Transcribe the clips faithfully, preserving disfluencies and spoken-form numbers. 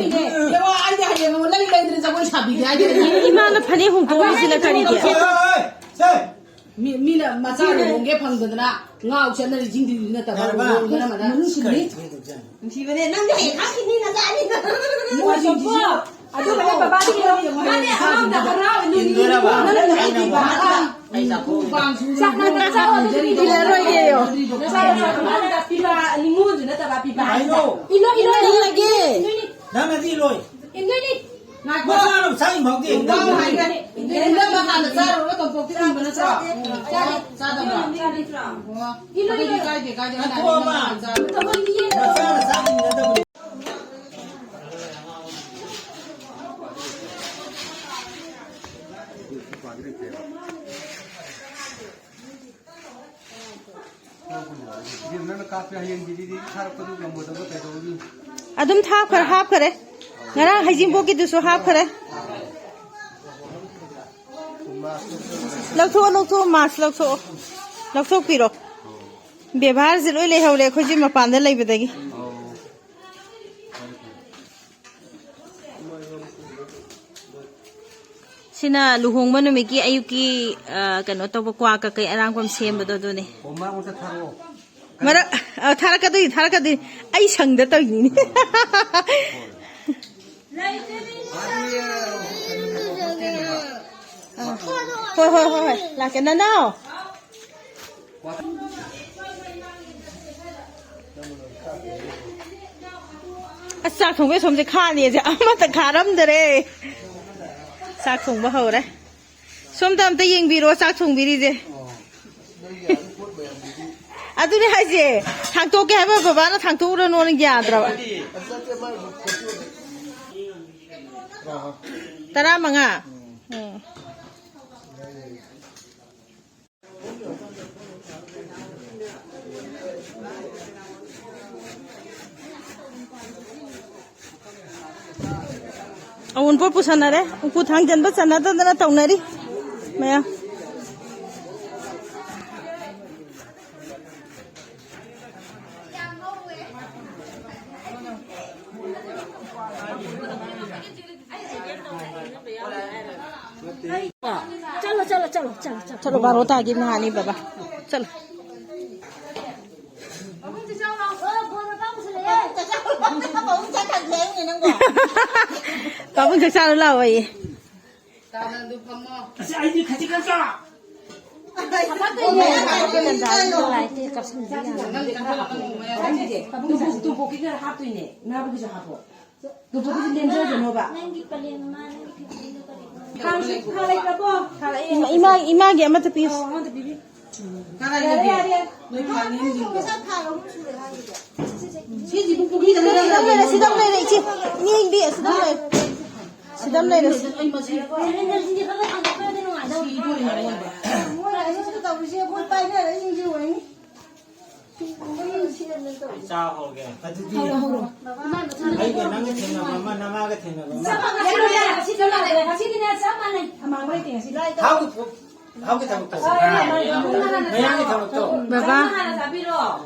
ꯌꯦꯡꯉꯣ, ꯑꯩꯗꯤ ꯍꯌꯦꯡ ꯑꯃꯨꯛ ꯂꯩ ꯂꯩꯗꯅ ꯖꯒꯣꯏ ꯁꯥꯕꯤꯒꯦ ꯍꯥꯏꯗꯅ꯫ ꯏꯃꯥꯅ ꯐꯅꯦꯛ ꯍꯣꯡꯗꯣꯛꯏꯁꯤꯅ ꯀꯔꯤꯒꯤ? ꯁꯦ, ꯁꯦ, ꯁꯦ꯫ ꯃꯤ-, ꯃꯤꯅ ꯃꯆꯥ ꯂꯨꯍꯣꯡꯒꯦ ꯐꯪꯗꯗꯅ ꯉꯥꯎ ꯆꯠꯅꯔꯤꯁꯤꯡꯗꯨꯗꯤ ꯅꯠꯇꯕ, ꯌꯥꯔꯕ? ꯂꯨꯍꯣꯡꯗꯅ ꯃꯗꯥ꯫ ꯃꯅꯨꯡ ꯁꯤꯟꯅꯤ꯫ ꯅꯨꯡꯁꯤꯕꯅꯦ, ꯅꯪꯗꯤ ꯍꯌꯦꯡ ꯈꯥꯛꯀꯤꯅꯤ ꯅꯆꯥꯅꯤ꯫ ꯃꯣꯏꯁꯤꯡꯁꯤꯁꯨ ꯑꯗꯨꯒꯅꯦ ꯕꯕꯥꯗꯤ ꯃꯥꯅꯦ, ꯑꯉꯥꯡꯗ ꯍꯔꯥꯎ ꯅꯨꯡꯉꯥꯏ꯫ ꯏꯟꯗꯣꯏꯔꯕ? ꯅꯪꯅ ꯅꯨꯡꯉꯥꯏꯇꯦꯕ꯫ ꯑꯩ ꯆꯥꯛꯈꯨꯝ꯫ ꯆꯥꯛ ꯅꯪ ꯆꯥꯛ ꯆꯥꯔꯣ, ꯑꯗꯨꯗꯤ ꯏꯜꯂꯔꯣꯏꯒꯦꯌꯣ꯫ ꯅꯆꯥ ꯅꯨꯄꯥ ꯑꯉꯥꯡꯗ ꯄꯤꯕ ꯅꯤꯉꯣꯜꯁꯨ ꯅꯠꯇꯕ ꯄꯤꯕ ꯍꯥꯏꯅꯣ꯫ ꯏꯜꯂꯣ, ꯏꯜꯂꯣ, ꯏꯜꯂꯒꯦ꯫ ꯅꯣꯏꯅꯤ꯫ ꯅꯪꯅꯗꯤ ꯏꯜꯂꯣꯏ꯫ ꯏꯟꯗꯣꯏꯅꯤ꯫ ꯉꯥꯏꯈꯣ꯫ ꯃꯆꯥꯅ ꯃꯆꯥ ꯏꯟꯐꯥꯎꯗꯤ꯫ ꯏꯟꯗꯣꯏꯅꯤ ꯍꯥꯏꯒꯅꯤ꯫ ꯏꯟꯗꯣꯏꯅꯤ꯫ ꯏꯟꯗꯣꯏꯅꯤ꯫ ꯍꯥꯟꯅ ꯆꯥꯔꯨꯔꯒ ꯇꯣꯝꯄꯣꯛꯇꯤ ꯊꯝꯕ ꯅꯠꯇ꯭ꯔꯣ? ꯆꯥꯗꯦ꯫ ꯆꯥꯗꯕ꯭ꯔꯣ? ꯆꯥꯗꯦ꯫ ꯏꯜꯂꯣ, ꯑꯗꯨꯗꯤ ꯏꯜꯂꯣ꯫ ꯀꯥꯏꯗꯦ, ꯀꯥꯏꯗꯦ꯫ ꯅꯪ ꯍꯥꯟꯅ ꯆꯥꯔꯣ꯫ ꯃꯆꯥꯅ ꯆꯥꯅꯤꯡꯒꯗꯕꯅꯤ꯫ ꯅꯪꯅ ꯀꯥꯞꯄꯦ ꯍꯌꯦꯡꯒꯤꯗꯤ ꯊꯥꯔꯛꯄꯗꯨ ꯉꯝꯃꯣꯏꯗꯕ ꯀꯩꯗꯧꯅꯤ? ꯑꯗꯨꯝ ꯊꯥꯞꯈ꯭ꯔꯦ, ꯍꯥꯞꯈ꯭ꯔꯦ꯫ ꯉꯔꯥꯡ ꯍꯩꯖꯤꯡꯄꯣꯠꯀꯤꯗꯨꯁꯨ ꯍꯥꯞꯈ꯭ꯔꯦ꯫ ꯂꯧꯊꯣꯛꯑꯣ, ꯂꯧꯊꯣꯛꯑꯣ, ꯃꯥꯁ ꯂꯧꯊꯣꯛꯑꯣ꯫ ꯂꯧꯊꯣꯛꯄꯤꯔꯣ꯫ ꯕꯦꯕꯥꯔꯁꯦ ꯂꯣꯏ ꯂꯩꯍꯧꯔꯦ ꯑꯩꯈꯣꯏꯁꯦ ꯃꯄꯥꯟꯗ ꯂꯩꯕꯗꯒꯤ꯫ ꯁꯤꯅ ꯂꯨꯍꯣꯡꯕ ꯅꯨꯃꯤꯠꯀꯤ ꯑꯌꯨꯛꯀꯤ, ꯑ, ꯀꯩꯅꯣ ꯇꯧꯕ, ꯀ꯭ꯋꯥ ꯀꯀꯩ ꯑꯔꯥꯡꯐꯝ ꯁꯦꯝꯕꯗꯣ ꯑꯗꯨꯅꯦ꯫ ꯑꯣ, ꯃꯔꯛ ꯃꯔꯛꯇ ꯊꯥꯔꯛꯑꯣ꯫ ꯃꯔꯛ, ꯑ, ꯊꯥꯔꯛꯀꯗꯣꯏꯅꯤ, ꯊꯥꯔꯛꯀꯗꯣꯏꯅꯤ꯫ ꯑꯩ ꯁꯪꯗ ꯇꯧꯔꯤꯅꯤꯅꯦ꯫ ꯑ, ꯍꯣꯏ, ꯍꯣꯏ, ꯍꯣꯏ, ꯍꯣꯏ, ꯂꯥꯛꯀꯦ꯫ ꯅꯅꯥꯎ꯫ ꯑꯁ, ꯆꯥꯛ ꯊꯣꯡꯕꯩ ꯁꯣꯝꯁꯦ ꯈꯥꯅꯤꯁꯦ ꯑꯃꯠꯇ ꯈꯥꯔꯝꯗꯔꯦ꯫ ꯆꯥꯛ ꯊꯣꯡꯕ ꯍꯧꯔꯦ꯫ ꯁꯣꯝꯗ ꯑꯝꯇ ꯌꯦꯡꯕꯤꯔꯣ, ꯆꯥꯛ ꯊꯣꯡꯕꯤꯔꯤꯁꯦ꯫ ꯑꯗꯨꯅꯦ ꯍꯥꯏꯁꯦ, ꯊꯥꯡꯇꯣꯛꯀꯦ ꯍꯥꯏꯕ ꯕꯕꯥꯅ ꯊꯥꯡꯇꯣꯛꯎꯔꯅꯣꯅ ꯌꯥꯗ꯭ꯔꯕ꯫ ꯇꯔꯥꯃꯉꯥ꯫ ꯎꯝ꯫ ꯑꯋꯨꯟꯄꯣꯠ ꯄꯨꯁꯟꯅꯔꯦ꯫ ꯎꯄꯨ ꯊꯥꯡꯖꯟꯕ ꯆꯟꯅꯗꯗꯅ ꯇꯧꯅꯔꯤ ꯃꯌꯥꯝ꯫ ꯆꯠꯂꯣ, ꯕꯥꯔꯣ ꯇꯥꯈꯤꯕ ꯅꯍꯥꯟꯅꯤ ꯕꯕꯥ꯫ ꯆꯠꯂꯣ꯫ ꯄꯥꯕꯨꯡ ꯆꯥꯛ ꯆꯥꯔꯨ ꯂꯥꯛꯑꯣꯌꯦ꯫ ꯑꯁ, ꯑꯩꯗꯤ ꯈꯖꯤꯛ ꯈꯛ ꯆꯥ꯫ ꯇꯨꯝꯕꯣꯛ-, ꯇꯨꯝꯕꯣꯛꯀꯤ ꯈꯔ ꯍꯥꯞꯇꯣꯏꯅꯦ, ꯏꯃꯥꯕꯨꯒꯤꯁꯨ ꯍꯥꯞꯄꯣ꯫ ꯇꯨꯝꯕꯣꯛꯀꯤꯁꯨ ꯂꯦꯝꯖꯔꯁꯅꯣꯕ꯫ ꯅꯪꯒꯤ ꯄꯂꯦꯝ ꯑꯃ, ꯅꯪꯒꯤ ꯐꯤꯖꯤꯟꯗꯣ ꯀꯔꯤ ꯀꯔꯤ? ꯈꯥꯡ-, ꯈꯥꯡ ꯂꯩꯇ꯭ꯔꯕꯣ? ꯏꯃꯥ, ꯏꯃꯥ, ꯏꯃꯥꯒꯤ ꯑꯃꯠꯇ ꯄꯤꯌꯨ꯫ ꯑꯣ, ꯑꯃꯗ ꯄꯤꯕꯤ꯫ ꯀꯗꯥꯏ ꯌꯥꯔꯦ, ꯂꯩꯒꯦ? ꯌꯥꯔꯦ, ꯌꯥꯔꯦ꯫ ꯅꯣꯏ ꯄꯥꯜꯂꯤ ꯍꯧꯖꯤꯛ꯫ ꯁꯤꯁꯤꯕꯨ ꯄꯨꯈ꯭ꯔꯤꯗ ꯁꯤꯗ ꯂꯩꯔꯦ, ꯁꯤꯗ ꯂꯩꯔꯦ, ꯏꯆꯦ꯫ ꯏꯅꯦ ꯏꯪꯕꯤ, ꯁꯤꯗ ꯂꯩꯔꯦ꯫ ꯁꯤꯗ ꯂꯩꯔꯦ꯫ ꯑꯩ ꯃꯁꯤ ꯃꯣꯏ ꯑꯅꯤꯁꯨ ꯇꯧꯔꯤꯁꯦ, ꯃꯣꯏ ꯄꯥꯏꯅꯔꯛꯏꯁꯤꯡꯁꯦ ꯑꯣꯏꯅꯤ꯫ ꯆꯥ ꯍꯧꯔꯒꯦ꯫ ꯑꯗꯨꯗꯤ ꯑꯩꯒ ꯅꯪꯒ ꯊꯦꯡꯅꯕ ꯑꯃ, ꯅꯃꯥꯒ ꯊꯦꯡꯅꯕ ꯑꯃ꯫ ꯆꯞ ꯃꯥꯟꯅꯩ꯫ ꯉꯁꯤꯗꯤꯅꯦ, ꯆꯞ ꯃꯥꯟꯅꯩ꯫ ꯑꯃꯥꯡꯕ ꯂꯩꯇꯦ ꯉꯁꯤꯗꯤ꯫ ꯍꯥꯎꯒꯤ ꯊꯣꯛ-, ꯍꯥꯎꯒꯤ ꯊꯕꯛꯇꯣ꯫ ꯍꯣꯏ, ꯍꯣꯏ, ꯍꯣꯏ, ꯍꯣꯏ, ꯍꯣꯏ, ꯍꯣꯏ꯫ ꯃꯌꯥꯡꯒꯤ ꯊꯕꯛꯇꯣ꯫ ꯕꯕꯥ꯫ ꯍꯥꯟꯅ ꯆꯥꯕꯤꯔꯣ꯫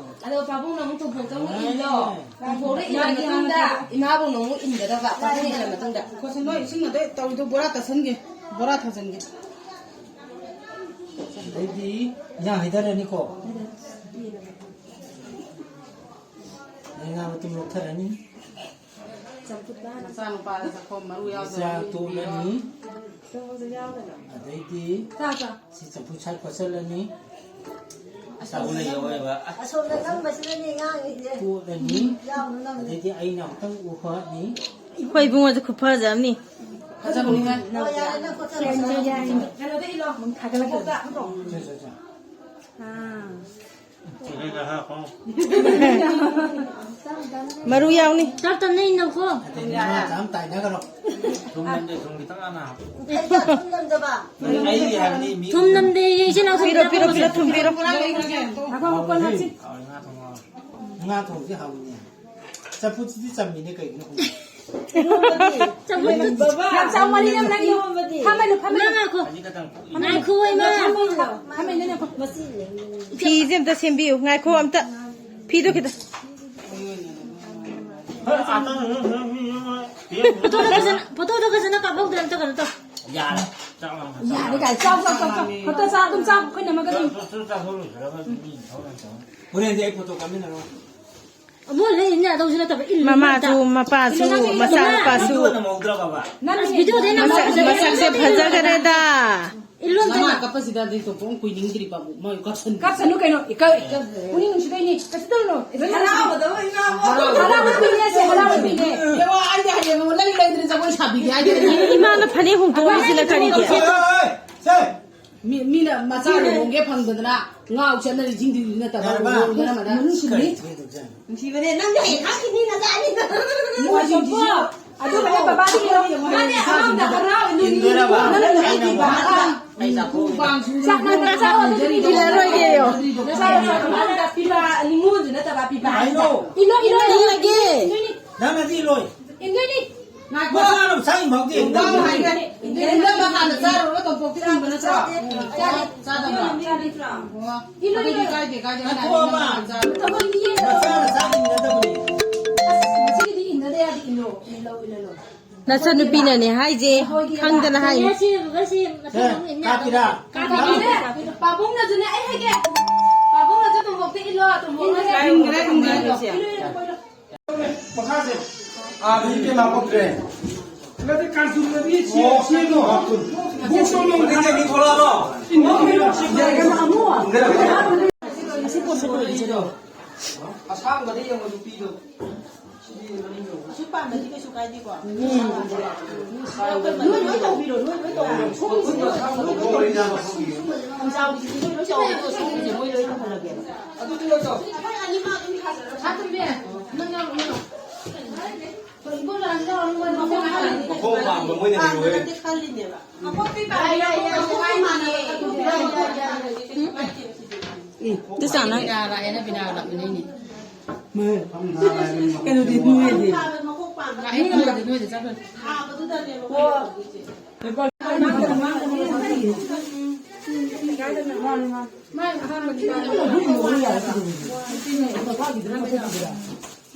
ꯑꯗꯣ ꯄꯥꯕꯨꯡꯅ ꯑꯃꯨꯛ ꯇꯣꯡꯊꯣꯛꯇ ꯑꯃꯨꯛ ꯏꯜꯂꯣ꯫ ꯇꯣꯡꯊꯣꯛꯇ ꯏꯜꯂ ꯃꯇꯨꯡꯗ ꯏꯃꯥꯕꯨꯡꯅ ꯑꯃꯨꯛ ꯏꯟꯒꯗꯕ꯫ ꯄꯥꯕꯨꯡꯅ ꯏꯜꯂ ꯃꯇꯨꯡꯗ꯫ ꯈꯣꯠꯁꯟ ꯅꯣꯏ ꯏꯁꯤꯡ ꯑꯗꯩ ꯇꯧꯔꯤꯗꯣ ꯕꯣꯔꯥ ꯇꯥꯁꯟꯒꯦ꯫ ꯕꯣꯔꯥ ꯊꯥꯖꯟꯒꯦ꯫ ꯑꯗꯩꯗꯤ ꯏꯟꯖꯥꯡ ꯍꯩꯊꯔꯅꯤꯀꯣ꯫ ꯉꯥ ꯃꯇꯨꯝ ꯂꯧꯊꯔꯅꯤ꯫ ꯃꯆꯥꯅꯨꯄꯥꯗ ꯆꯥꯛꯈꯣꯝ ꯃꯔꯨ ꯌꯥꯎꯗꯕ ꯆꯥ ꯑꯃ ꯇꯣꯠꯂꯅꯤ꯫ ꯌꯦꯡꯕꯤꯌꯣ꯫ ꯑꯗꯩꯗꯤ ꯁꯤ ꯆꯝꯐꯨꯠ ꯁꯥꯏ ꯈꯣꯠꯆꯜꯂꯅꯤ꯫ ꯑꯆꯧꯕ ꯂꯩꯍꯧꯋꯦꯕ꯫ ꯑꯁꯣꯝꯗ ꯅꯝꯕꯁꯤꯗꯅꯦ ꯉꯥꯡꯉꯤꯁꯦ꯫ ꯇꯣꯠꯂꯅꯤ꯫ ꯌꯥꯎꯅ ꯅꯝꯃꯤ꯫ ꯑꯗꯩꯗꯤ ꯑꯩꯅ ꯑꯃꯨꯛꯇꯪ ꯎꯍꯛꯑꯅꯤ꯫ ꯑꯩꯈꯣꯏ ꯏꯕꯨꯡꯉꯣꯁꯦ ꯈꯨꯐꯖ ꯑꯃꯅꯤ꯫ ꯐꯖꯕꯅꯤ ꯍꯥꯏ꯫ ꯑꯣ, ꯌꯥꯔꯦ, ꯅꯪ ꯈꯣꯠꯆꯔꯣ꯫ ꯀꯩꯅꯣꯗ ꯏꯜꯂꯣ꯫ ꯊꯥꯒꯠꯂꯛꯀꯦ꯫ ꯆꯣ, ꯆꯣ, ꯆꯣ꯫ ꯑꯥ꯫ ꯃꯔꯨ ꯌꯥꯎꯅꯤ꯫ ꯇꯞ ꯇꯞꯅ ꯏꯟꯅꯧꯀꯣ꯫ ꯑꯗꯩ ꯅꯃꯥ ꯆꯥꯝ ꯇꯥꯏꯅꯒꯅꯣ꯫ ꯊꯨꯝ ꯅꯝꯗꯦ, ꯊꯨꯝ ꯈꯤꯇꯪ ꯍꯥꯟꯅ ꯍꯥꯞꯄꯨ꯫ ꯑꯩ ꯊꯨꯝ ꯅꯝꯗꯕ꯫ ꯑꯩ ꯍꯥꯏꯕꯗꯤ ꯃꯤ ꯊꯨꯝ ꯅꯝꯗꯦ, ꯏꯆꯤꯟ ꯏꯅꯥꯎ ꯊꯨꯝ ꯄꯤꯔꯣ, ꯄꯤꯔꯣ, ꯈꯤꯇꯪ ꯄꯤꯔꯣ, ꯊꯨꯝ ꯄꯤꯔꯣ꯫ ꯉꯥ ꯊꯣꯡꯕ ꯍꯥꯎꯋꯤ, ꯉꯥ ꯊꯣꯡꯕ ꯍꯥꯎꯋꯤ꯫ ꯉꯥ ꯊꯣꯡꯕꯗꯤ ꯍꯥꯎꯕꯅꯦ꯫ ꯆꯝꯐꯨꯠꯁꯤꯗꯤ ꯆꯝꯃꯤꯅꯦ ꯀꯩꯒꯤꯅꯣ ꯈꯪꯗꯦ꯫ ꯆꯝꯐꯨꯠ ꯌꯥꯝ ꯆꯥꯎꯃꯜꯂꯤ ꯅꯪ, ꯅꯪ ꯏꯔꯣꯝꯕꯗꯤ꯫ ꯐꯝꯃꯅꯨ, ꯐꯝꯃꯅꯨ꯫ ꯉꯥꯏꯈꯣ꯫ ꯐꯝꯃꯅꯨ, ꯉꯥꯏꯈꯣ, ꯏꯃꯥ꯫ ꯐꯝꯃꯅꯨ, ꯐꯝꯃꯅꯨ꯫ ꯐꯤꯁꯦ ꯑꯝꯇ ꯁꯦꯝꯕꯤꯌꯨ꯫ ꯉꯥꯏꯈꯣ ꯑꯝꯇ꯫ ꯐꯤꯗꯣ ꯈꯤꯇ꯫ ꯐꯣꯇꯣꯗꯣ ꯐꯖꯅ, ꯐꯣꯇꯣꯗꯣ ꯐꯖꯅ ꯀꯥꯞꯍꯧꯗ꯭ꯔꯦ, ꯑꯝꯇ ꯀꯩꯅꯣ ꯇꯧ꯫ ꯌꯥꯔꯦ꯫ ꯌꯥꯔꯦ ꯀꯥꯏ, ꯆꯥꯎ, ꯆꯥꯎ, ꯆꯥꯎ, ꯆꯥꯎ꯫ ꯈꯛꯇ ꯆꯥ, ꯑꯗꯨꯝ ꯆꯥ, ꯑꯩꯈꯣꯏꯅ ꯑꯃꯒ ꯑꯗꯨꯝ꯫ ꯍꯣꯔꯦꯟꯗꯤ ꯑꯩ ꯐꯣꯇꯣ ꯀꯥꯞꯃꯤꯟꯅꯔꯣ꯫ ꯑꯃꯨꯛ ꯂꯩ ꯏꯟ ꯌꯥꯗꯧꯁꯨ ꯅꯠꯇꯕ, ꯏꯜꯂꯨ ꯃꯃꯥꯁꯨ, ꯅꯠꯇ꯭ꯔꯥ? ꯃꯄꯥꯁꯨ, ꯏꯜꯂꯨ ꯅꯠꯇ꯭ꯔꯥ? ꯃꯆꯥꯅꯨꯄꯥꯁꯨ꯫ ꯚꯤꯗꯤꯑꯣꯗ ꯅꯝꯃꯛꯑꯣ꯫ ꯃꯁꯛ-, ꯃꯁꯛꯁꯦ ꯐꯖꯈ꯭ꯔꯦꯗ꯫ ꯏꯜꯂꯨ ꯅꯃꯥ ꯅꯠꯇ꯭ꯔꯥ? ꯀꯞꯄꯁꯤꯗ ꯑꯗꯩ ꯇꯣꯛꯄ ꯑꯃꯨꯛ ꯀꯨꯏꯅꯤꯡꯗ꯭ꯔꯤꯕ ꯑꯃꯨꯛ ꯃꯣꯏ ꯀꯞꯁꯟ-, ꯀꯞꯁꯅꯨ ꯀꯩꯅꯣ, ꯏꯀꯞ, ꯏꯀꯞ, ꯄꯨꯛꯅꯤꯡ ꯅꯨꯡꯁꯤꯕꯩꯅꯦ, ꯀꯩꯁꯨ ꯇꯧꯅꯨ꯫ ꯍꯔꯥꯎꯕꯗꯧꯅ ꯏꯃꯥꯕꯨ꯫ ꯍꯔꯥꯎꯕꯗꯨꯅꯦ ꯁꯦ, ꯍꯔꯥꯎꯕꯗꯨꯅꯦ꯫ ꯏꯕꯦꯝꯃ, ꯑꯩꯗꯤ ꯍꯌꯦꯡ ꯑꯃꯨꯛ ꯂꯩ ꯂꯩꯗꯅ ꯖꯒꯣꯏ ꯁꯥꯕꯤꯒꯦ ꯍꯥꯏꯗꯅ꯫ ꯏꯃꯥꯅ ꯐꯅꯦꯛ ꯍꯣꯡꯗꯣꯛꯏꯁꯤꯅ ꯀꯔꯤꯒꯤ? ꯁꯦ, ꯁꯦ, ꯁꯦ꯫ ꯃꯤ-, ꯃꯤꯅ ꯃꯆꯥ ꯂꯨꯍꯣꯡꯒꯦ ꯐꯪꯗꯗꯅ ꯉꯥꯎ ꯆꯠꯅꯔꯤꯁꯤꯡꯗꯨꯗꯤ ꯅꯠꯇꯕ, ꯌꯥꯔꯕ? ꯂꯨꯍꯣꯡꯗꯅ ꯃꯗꯥ꯫ ꯃꯅꯨꯡ ꯁꯤꯕꯅꯤ꯫ ꯀꯔꯤ ꯇꯧꯗꯣꯏꯅꯣ? ꯅꯨꯡꯁꯤꯕꯅꯦ, ꯅꯪꯁꯨ ꯍꯌꯦꯡ ꯈꯪꯈꯤꯅꯤ, ꯅꯆꯥꯅꯤꯅ꯫ ꯃꯣꯏꯁꯤꯡꯁꯤꯁꯨ ꯑꯗꯨꯒꯅꯦ ꯕꯕꯥꯗꯤ ꯃꯥꯅꯦ ꯑꯉꯥꯡꯗ ꯍꯔꯥꯎ ꯏꯟꯗꯣꯏꯔꯕ? ꯅꯪꯅ ꯑꯩꯅ ꯍꯔꯥꯎ꯫ ꯑꯃꯨꯛ ꯑꯩ ꯆꯥꯛꯈꯨꯝ ꯆꯥꯛ ꯅꯪ ꯆꯥꯛ ꯆꯥꯔꯣ, ꯑꯗꯨꯗꯤ ꯏꯜꯂꯔꯣꯏꯒꯦꯌꯣ꯫ ꯅꯆꯥ ꯅꯆꯥ ꯑꯉꯥꯡꯗ ꯄꯤꯕ, ꯅꯤꯉꯣꯜꯁꯨ ꯅꯠꯇꯕ ꯄꯤꯕ꯫ ꯍꯥꯏꯅꯣ꯫ ꯏꯜꯂꯣ, ꯏꯜꯂꯣ, ꯏꯜꯂꯣ꯫ ꯏꯜꯂꯒꯦ꯫ ꯏꯟꯗꯣꯏꯅꯤ꯫ ꯅꯪꯅꯗꯤ ꯏꯜꯂꯣꯏ꯫ ꯏꯟꯗꯣꯏꯅꯤ꯫ ꯉꯥꯏꯈꯣ꯫ ꯃꯆꯥꯅ ꯃꯆꯥꯒꯤ ꯃꯍꯨꯠꯇꯤ ꯏꯟꯗꯣꯏꯅꯤ꯫ ꯏꯟꯗꯣꯏꯅꯤ꯫ ꯏꯟꯗꯣꯏꯅꯤ꯫ ꯍꯥꯟꯅ ꯆꯥꯔꯨꯔꯒ ꯇꯣꯝꯄꯣꯛꯇꯤ ꯏꯟꯕ ꯅꯠꯇ꯭ꯔꯣ? ꯆꯥꯗꯦ꯫ ꯆꯥꯗꯕ꯭ꯔꯣ? ꯆꯥꯗꯦ꯫ ꯑꯣ꯫ ꯏꯜꯂꯣ, ꯑꯗꯨꯗꯤ ꯏꯜꯂꯣ꯫ ꯀꯥꯏꯗꯦ, ꯀꯥꯏꯗꯦ꯫ ꯉꯥꯏꯈꯣ ꯑꯃ꯫ ꯃꯆꯥꯅ ꯆꯥꯒꯤ ꯏꯟꯒꯗꯕꯅꯤ꯫ ꯑꯁ, ꯉꯁꯤꯒꯤꯗꯤ ꯏꯟꯗꯗ ꯌꯥꯗꯦ, ꯏꯜꯂꯣ, ꯏꯜꯂꯣ, ꯏꯜꯂꯣ꯫ ꯅꯆꯟꯅꯨꯄꯤꯅꯅꯦ ꯍꯥꯏꯁꯦ, ꯈꯪꯗꯅ ꯍꯥꯏꯅꯦ꯫ ꯁꯤ, ꯁꯤ, ꯁꯤ, ꯁꯦ, ꯀꯥꯞꯄꯤꯔꯥ? ꯀꯥꯞꯄꯤꯔꯥ? ꯄꯥꯕꯨꯡꯅꯁꯨꯅꯦ, ꯑꯩ ꯍꯥꯏꯒꯦ꯫ ꯄꯥꯕꯨꯡꯅꯁꯨ ꯇꯣꯝꯕꯣꯛꯇ ꯏꯜꯂꯣ, ꯇꯣꯝꯕꯣꯛꯅ ꯏꯟꯈ꯭ꯔꯦ, ꯏꯟꯈ꯭ꯔꯦ, ꯏꯟꯈ꯭ꯔꯦ꯫ ꯏꯜꯂꯣ, ꯏꯜꯂꯣ, ꯏꯜꯂꯣ꯫ ꯃꯈꯥꯁꯦ꯫ ꯑꯥ, ꯃꯤ ꯀꯌꯥ ꯂꯥꯛꯄꯛꯇ꯭ꯔꯦ? ꯅꯠꯇꯦ, ꯀꯥꯡꯁꯨ ꯅꯠꯇꯦ, ꯁꯤ, ꯑꯣ, ꯁꯤꯅꯣ꯫ ꯀꯥꯡꯁꯨ꯫ ꯕꯨꯛ ꯇꯧ ꯅꯪ꯫ ꯍꯧꯖꯤꯛꯇꯤ ꯃꯤ ꯊꯣꯛꯂꯛꯑꯕꯣ? Indo, Indo. ꯑꯁꯤ ꯄꯣꯠꯁꯦ ꯂꯣꯏꯔꯤꯁꯦ꯫ ꯑꯁꯥꯡꯕꯗ ꯌꯦꯡꯉꯣ, ꯅꯨꯄꯤꯗꯣ꯫ ꯁꯤꯗꯤ ꯃꯅꯨꯡꯗ꯫ ꯑꯁꯨꯛ ꯄꯥꯝꯕꯗꯤ ꯀꯩꯁꯨ ꯀꯥꯏꯗꯦꯀꯣ꯫ ꯅꯣꯏ ꯂꯣꯏ ꯇꯧꯕꯤꯔꯣ, ꯅꯣꯏ ꯂꯣꯏ ꯇꯧꯕꯤꯔꯣ꯫ ꯁꯣꯝꯒꯤꯁꯤꯗꯦ ꯂꯣꯏ ꯇꯧꯕꯤꯔꯣ꯫ ꯁꯣꯝꯒꯤꯁꯦ ꯃꯣꯏ ꯂꯣꯏ ꯇꯧꯍꯜꯂꯒꯦꯕ꯫ ꯑꯗꯨꯗꯤ ꯂꯣꯏ ꯇꯧ-, ꯑꯗꯨꯗꯤ ꯂꯣꯏ ꯇꯧ-, ꯑꯗꯨꯗꯤ ꯂꯣꯏ ꯇꯧꯍꯜꯂꯒꯦꯕ꯫ ꯑꯗꯨꯗꯤ ꯂꯣꯏ ꯇꯧ꯫ ꯑꯩꯈꯣꯏ ꯑꯅꯤꯃꯛ ꯑꯗꯨꯝ ꯊꯥꯖꯔꯣ꯫ ꯁꯥꯇꯨꯝꯕꯤ, ꯅꯪ ꯌꯥꯎꯔꯛꯑꯣ, ꯌꯥꯎꯔꯛꯑꯣ꯫ ꯍꯣꯏ, ꯏꯕꯣꯛ ꯂꯥꯛꯑꯅꯤ, ꯌꯥꯎꯔꯛꯑꯣ, ꯃꯣꯏ ꯃꯈꯣꯡ ꯍꯥꯝꯕ ꯃꯣꯏꯅ ꯍꯩꯔꯣꯏꯌꯦ꯫ ꯈꯜꯂꯤꯅꯦꯕ꯫ ꯃꯈꯣꯡ ꯄꯤꯕ ꯍꯥꯏꯔꯒ ꯃꯈꯣꯡ ꯃꯥꯟꯅꯕ ꯑꯗꯨ ꯄꯤꯔꯝꯃꯣ꯫ ꯎꯝ, ꯑꯗꯨ ꯆꯥꯅ꯫ ꯕꯤꯅꯥ ꯂꯥꯛꯑꯦꯅ ꯕꯤꯅꯥ ꯂꯥꯛꯃꯤꯟꯅꯩꯅꯦ꯫ ꯀꯩꯅꯣꯗꯤ ꯅꯣꯏꯗꯤ꯫ ꯂꯥꯛꯑꯦ, ꯅꯣꯏꯗꯤ, ꯅꯣꯏꯗꯤ ꯆꯠꯈ꯭ꯔꯦ꯫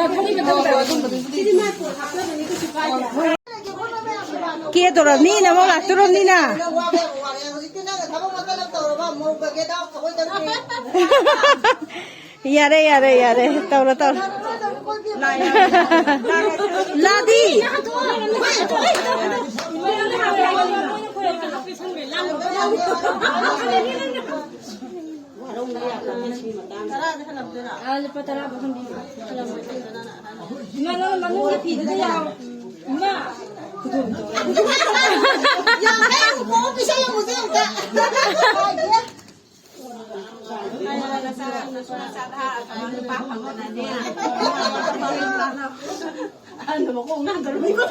ꯄꯩꯁꯥ ꯊꯥꯅꯤꯡꯕ ꯇꯧꯗ꯭ꯔꯣ? ꯁꯤꯗꯤ ꯃꯥꯏ ꯄꯣꯠ ꯍꯥꯞꯅꯕꯅꯤ, ꯀꯩꯁꯨ ꯀꯥꯏꯗꯦ꯫ ꯀꯦꯗꯧꯔꯕꯅꯤꯅ, ꯑꯃꯨꯛ ꯂꯥꯛꯇꯧꯔꯕꯅꯤꯅ꯫ ꯅꯪ ꯋꯥꯕ ꯌꯥꯝ ꯋꯥꯔꯦ꯫ ꯍꯧꯖꯤꯛꯇꯤ ꯅꯪꯅ ꯊꯕꯛ ꯑꯃ ꯀꯟꯅ ꯇꯧꯔꯕ, ꯃꯧꯒ ꯒꯦꯗꯥꯎ ꯊꯕꯛ ꯇꯧꯗꯦ꯫ ꯌꯥꯔꯦ, ꯌꯥꯔꯦ, ꯌꯥꯔꯦ꯫ ꯇꯧꯔꯣ, ꯇꯧꯔꯣ꯫ ꯂꯥꯗꯤ꯫ ꯑꯥ, ꯂꯨꯄꯥ ꯇꯔꯥ ꯐꯪꯕꯤꯌꯨ꯫ ꯏꯃꯥ, ꯅꯪ ꯃꯅꯨꯡꯒꯤ ꯐꯤꯗꯨꯗ ꯌꯥꯎ꯫ ꯏꯃꯥ! ꯌꯥꯝ ꯍꯦꯛ ꯎꯄꯣ ꯄꯤꯁꯜꯂꯝꯃꯨꯁꯦ ꯑꯝꯇ꯫ ꯑꯍꯟꯗꯣ ꯃꯀꯣꯛ ꯉꯥꯡꯗꯧꯔꯕꯅꯤꯀꯣ꯫